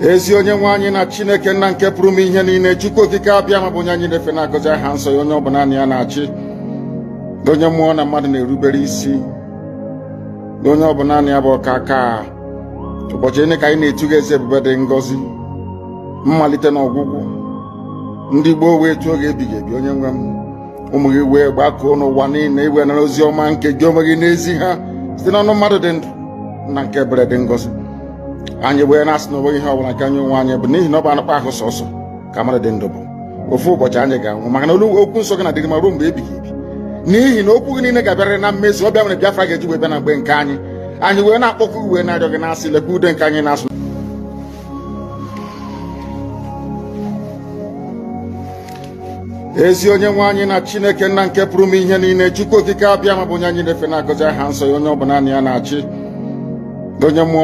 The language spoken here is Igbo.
Ezi onye nwe anyị na Chineke nna nke pụrụ ime ihe niile, Chukwu Okike Abịama bụ onye anyị na-efe, na-agọzi aha nsọ ya, onye ọ bụ naanị ya na-achị, onye mmụọ na mmadụ na-erubere isi, onye ọ bụ naanị ya bụ ọka aka. Ụbọchị niile ka anyị na-etu gị, eze ebube dị ngọzi, mmalite na ọgwụgwụ. Ndị gboo wee tuo gị ebighị ebi. Onye nwe m, ụmụ gị wee gbakọọ n'ụwa niile iwe nara ozi ọma nke gị onwe gị n'ezi ha site n'ọnụ mmadụ dị ndụ na nke ebere dị ngọzi. Anyị wee na-asị na onweghị ihe ọbụla nke anyị onwe anyị bụ, n'ihi na ọ bụ anụkpa ahụ sọsọ ka mmadụ dị ndụ bụ. Ofu ụbọchị anyị ga-anwụ, maka na olu okwu nsọ gị na-adịrị ma ruo mgbe ebighị ebi, n'ihi na okwu gị niile ga-abịarịrị na mmezu. Ọ bịa mere Biafra ga-eji wee bịa na mgbe nke anyị. Anyị wee na-akpọkụ, wee na-arịọ gị, na-asị, lekwa ude nke anyị na-asụ. Ezi onye nwe anyị na Chineke nna nke pụrụ ime ihe niile, Chukwu Okike Abịama bụ onye anyị na-efe, na-agọzi aha nsọ ya, onye ọ bụ naanị ya na-achị, onye mmụọ